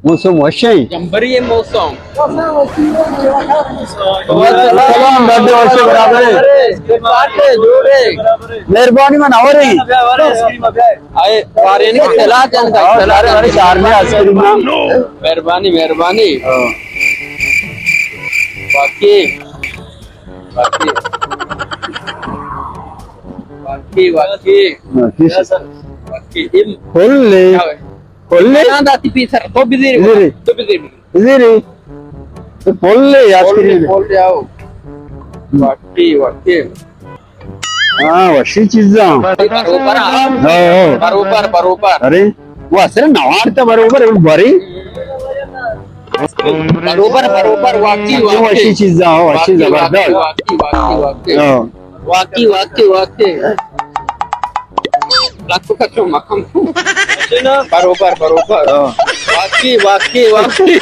موسم وش ایں۔ جمبری ایں موسم۔ سلام، بڈے وش ایں، برابر ایں۔ مہربانی، من اور ایں۔ آئے، وارینی کے تلا جان کا، ہاں، تلا سارے جان ہمارے کا۔ چار میں آئس کریم نا۔ مہربانی، مہربانی۔ ہاں۔ واقعی۔ واقعی۔ واقعی، واقعی۔ واقعی۔ واقعی۔ فل لے۔ کیا ہے؟ کلے؟ نہ، داتی پیسر، تو بزیر، بزیر۔ تو بزیر۔ بزیر۔ تو پل لے، یاد کری۔ پل لے، آؤ۔ واقعی، واقعی۔ ہاں، وشی چیزاں۔ بروبر، ہاں۔ ہاں، ہاں۔ بروبر، بروبر۔ ارے، وہ اصل نوار تا بروبر، وہ بری۔ بروبر، بروبر، واقعی، واقعی۔ وشی چیزاں، وشی واقعی، زبردست۔ واقعی، واقعی، واقعی۔ ہاں۔ واقعی، واقعی، واقعی۔ لکو کچو مکم۔ بروبر، بروبر۔ ہاں۔ واقعی، واقعی، واقعی۔